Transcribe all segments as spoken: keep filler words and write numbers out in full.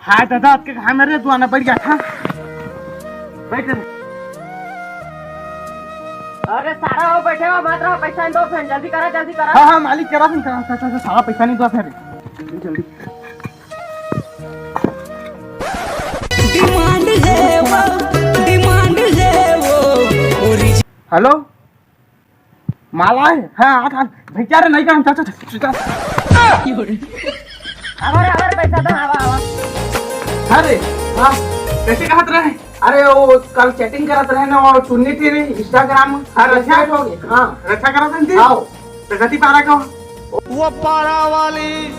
हाय दादा, अतके कहाँ मेरे दुआना बैठ गया था। बैठ। अरे सारा हो, बैठे हो, मत रहो, पैसा दो फिर, जल्दी करा, जल्दी करा। हाँ, हाँ, मालिक, करा फिर, करा, करा, करा, सारा पैसा नहीं दो फिर। जल्दी, जल्दी। डिमांड है वो, डिमांड है वो, ओरिजिन- हेलो, माला है? हाँ, आ, आ, भैया रे, नहीं काम, चल, चल, चल, चल। अगर, अगर पैसा दो, आवा, आवा। अरे, हाँ, कैसे कहत रहे? अरे, वो कल चैटिंग करत रहे ना, वो चुन्नी थी रे, Instagram, हाँ, रक्षा? Chat हो गए, हाँ। रक्षा करत हन थी? हाँ। तो कति पारा का? वो पारा वाली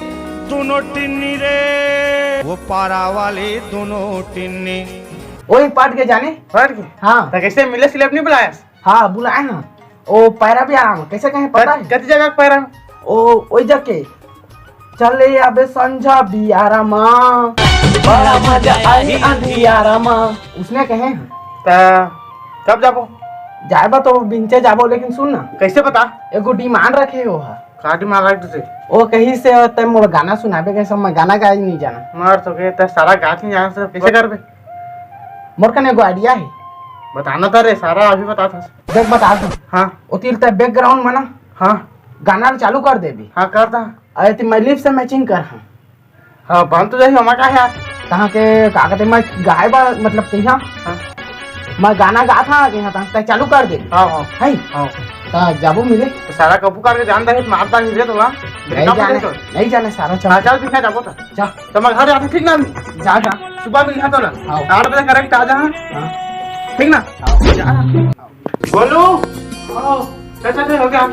दोनों टिन्नी रे, वो पारा वाली दोनों टिन्नी। वही पाट के जाने? पाट के? हाँ। तो कैसे मिले सिलेब नहीं बुलाया? हाँ, बुलाए ना। ओ, पैरा भी आराम, कैसे कहे पता है? कति जगह पैरा? ओ, ओई जग के, "चले अबे संझा बियारा मा, बड़ा मजा आई अंधियारा मा।" उसने कहे हैं। त कब जाबो? जाबो तो बिंचे जाबो, लेकिन सुन ना। कैसे बता? एगो डिमांड रखे हो हा। का डिमांड रख दे? ओ कही से ते मोर गाना सुनाबे, कैसे मैं गाना गाए नहीं जाना। मार तो के, ते सारा गात नहीं जाना, से कैसे करबे? मोर कने एगो आइडिया है। बताना था रे, सारा अभी बता था। देख बता तू। हाँ। ओ तिल ते बैकग्राउंड में ना। हाँ। गाना चालू कर देबी। हाँ, कर दा। अरे ती मैं लिप से मैचिंग कर हाँ। हाँ, बन तो जाही, हमार का है यार? तहाँ के का कहते, मैं गाए बा, मतलब कि हाँ। हाँ। मैं गाना गात हाँ कि हाँ, तहाँ ते चालू कर देबी। हाँ, हाँ। है? हाँ। ता जाबो मिले। तो सारा कबू करके जान दे, मारता नहीं रे तोला। नहीं जाने, नहीं जाने सारा, चल। हाँ, चल, ठीक है, जाबो तो। जा। तो मैं घर आते, ठीक ना? जा, जा। सुबह मिल जाता ना। हाँ। आठ बजे करेक्ट आ जा। हाँ। ठीक ना? हाँ। जा। बोलू। हाँ। चल, चल, चल, हो गया।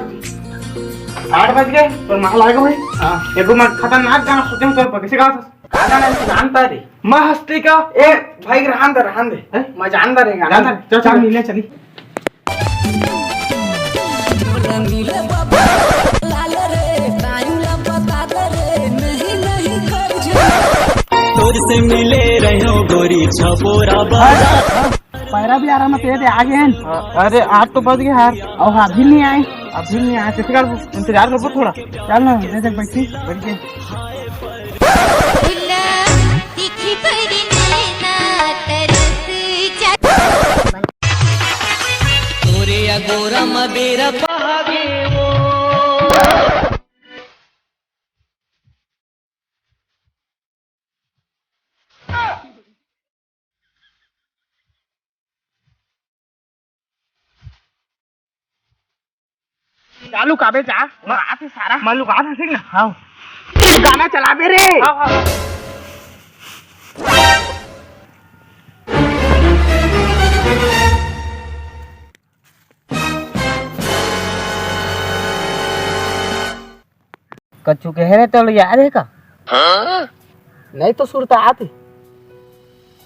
आठ बज गए, पर माल आ गए भाई। हाँ। एगो मैं खतरनाक गाना सोचे हूँ, तो कैसे गा सकते? का गाना है, जानता रे? मैं हस्ती का। ए, भाई, रहन दे, रहन दे। हैं? मैं जानता रे गाना। जानता रे? चल, चल, चल। मिले चली। तोर से मिले रहो गोरी छपोरा बाजा। पैरा भी आराम से दे आगे हैं। अरे, आठ तो बज गए यार। और अभी नहीं आए। अभी नहीं आए, किसी का इंतजार करबो थोड़ा। चल ना, दे दे, बैठी, बैठ के। तोरे अगोरा म बेरा पावे वो। चालू काबे जा, मैं आते सारा। मैं लुका था, ठीक ना? हाँ। गाना चलाबे रे। हाँ, हाँ, हाँ। कछु कहे रहे तो याद है का? नहीं तो सुरता आती।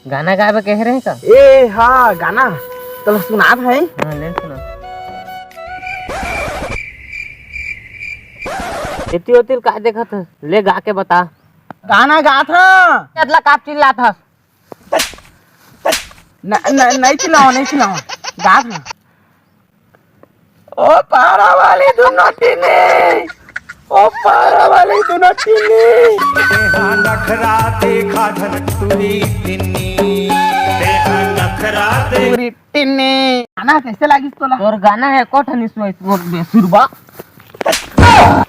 गाना गावे कहे रहे का? ए हाँ, गाना तो सुनात है। हाँ, ले सुना। एती ओती का देखत है? ले गा के बता। गाना गात हाँ। एतला काप चिल्लात हस। न-, न-, नहीं चिल्लाओ, नहीं चिल्लाओ। गात ना। ओ पारा वाली दोनों टिन्नी, ओ पारा वाली दोनों टिन्नी। तेहा नखरा देखा झन टूरी टिन्नी, तेहा नखरा दे- टूरी टिन्नी। गाना कैसे लागिस तोला? तोर गाना है कोठनी सोई तोर बेसुरबा।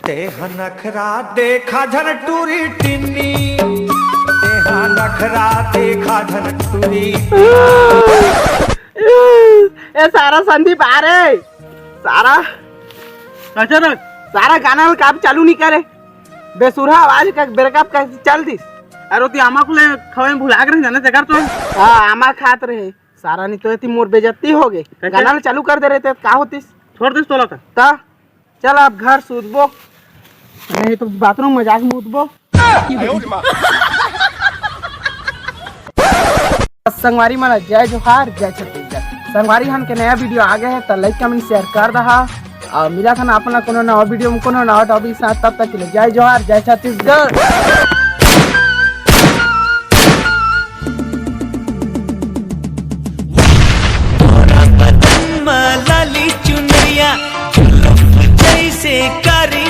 तेहा नखरा देखा झन टूरी टिन्नी, तेहा नखरा देखा झन टूरी। ए सारा संदीप आ रे, सारा अचानक सारा गाना ल काम चालू नहीं करे, बेसुरा आवाज का ब्रेकअप का चल दिस। अरे ती आमा को ले खवे में भुला के रह जाने तेकर तो। हाँ, आमा खात रहे सारा, नहीं तो एती मोर बेइज्जती हो गए। कैसे? गाना ल चालू कर दे रहे थे, का होतिस? छोड़ दिस तोला का? ता चल, अब घर सूतबो, नहीं तो बाथरूम में जाके मूतबो। संगवारी मन, जय जोहार, जय छत्तीसगढ़। संगवारी, हमके नया वीडियो आ गए है, तो लाइक, कमेंट, शेयर कर दहा। और मिला था ना अपना कोनो नवा वीडियो में, कोनो नवा टॉपिक साथ। तब तक के लिए जय जोहार, जय छत्तीसगढ़। तोरा बदन म लाली चुनरिया, झलक जैसे कारी